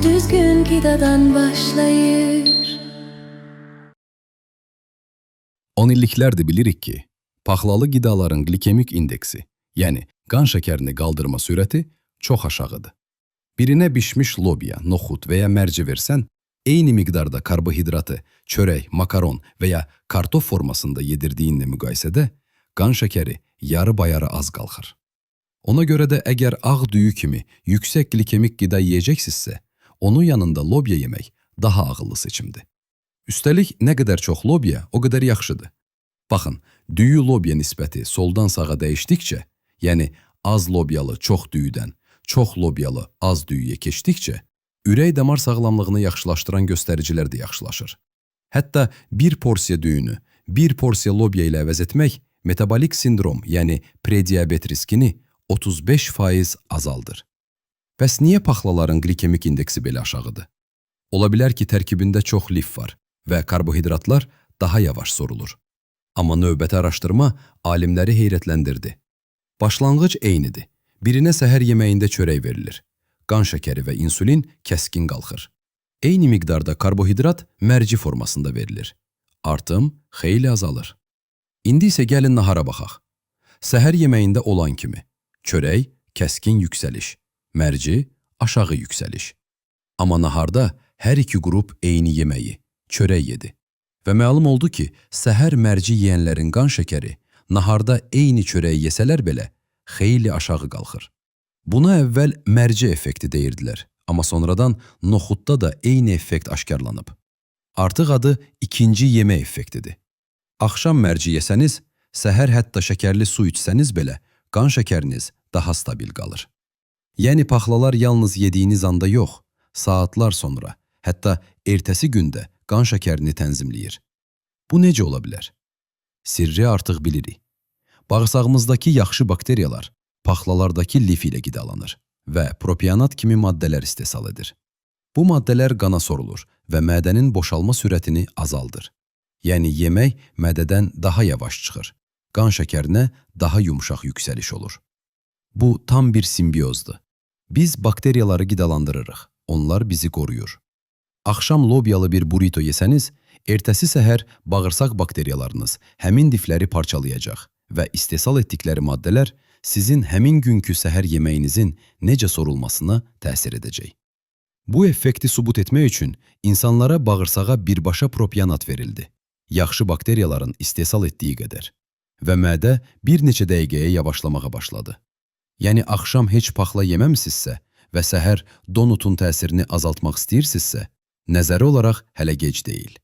Düzgün qidadan başlayır. 10 illiklərdir bilirik ki, paxlalı qidaların glikemik indeksi, yəni qan şəkərini qaldırma sürəti çox aşağıdır. Birinə bişmiş lobya, noxud və ya mərci versən, eyni miqdarda karbohidratı çörək, makaron və ya kartof formasında yedirdiyinlə müqayisədə qan şəkəri yarı bayarı az qalxır. Ona görə də əgər ağ düyü kimi yüksək glikemik qida yeyəcəksinizsə, onun yanında lobya yemək daha ağıllı seçimdir. Üstəlik nə qədər çox lobya, o qədər yaxşıdır. Baxın, düyü lobya nisbəti soldan sağa dəyişdikcə, yəni az lobyalı çox düyüdən, çox lobyalı az düyüyə keçdikcə, ürək damar sağlamlığını yaxşılaşdıran göstəricilər də yaxşılaşır. Hətta bir porsiya düyünü bir porsiya lobya ilə əvəz etmək metabolik sindrom, yəni prediabet riskini 35% azaldır. Bəs niyə paxlaların glikemik indeksi belə aşağıdır? Ola bilər ki, tərkibində çox lif var və karbohidratlar daha yavaş sorulur. Amma növbəti araşdırma alimləri heyrətləndirdi. Başlanğıc eynidir. Birinə səhər yeməyində çörək verilir. Qan şəkəri və insulin kəskin qalxır. Eyni miqdarda karbohidrat mərci formasında verilir. Artım xeyli azalır. İndi isə gəlin nahara baxaq. Səhər yeməyində olan kimi çörək kəskin yüksəliş, mərci aşağı yüksəliş. Amma naharda hər iki qrup eyni yeməyi, çörək yedi. Və məlum oldu ki, səhər mərci yeyənlərin qan şəkəri naharda eyni çörəyi yesələr belə xeyli aşağı qalxır. Buna əvvəl mərci effekti deyirdilər, amma sonradan noxudda da eyni effekt aşkarlanıb. Artıq adı ikinci yemə effektidir. Axşam mərci yesəniz, səhər hətta şəkərli su içsəniz belə qan şəkəriniz daha stabil qalır. Yəni paxlalar yalnız yediyiniz anda yox, saatlar sonra, hətta ertəsi gündə qan şəkərini tənzimləyir. Bu necə ola bilər? Sirri artıq bilirik. Bağırsağımızdakı yaxşı bakteriyalar paxlalardakı lif ilə qidalanır və propionat kimi maddələr istehsal edir. Bu maddələr qana sorulur və mədənin boşalma sürətini azaldır. Yəni yemək mədədən daha yavaş çıxır. Qan şəkərinə daha yumşaq yüksəliş olur. Bu tam bir simbiozdur. Biz bakteriyaları qidalandırırıq. Onlar bizi qoruyur. Axşam lobyalı bir burrito yesəniz, ertəsi səhər bağırsaq bakteriyalarınız həmin lifləri parçalayacaq və istehsal etdikləri maddələr sizin həmin günkü səhər yeməyinizin necə sorulmasına təsir edəcək. Bu effekti sübut etmək üçün insanlara bağırsağa birbaşa propionat verildi. Yaxşı bakteriyaların istehsal etdiyi qədər. Və mədə bir neçə dəqiqəyə yavaşlamağa başladı. Yəni axşam heç paxla yeməmisinizsə və səhər donutun təsirini azaltmaq istəyirsinizsə, nəzəri olaraq hələ gec deyil.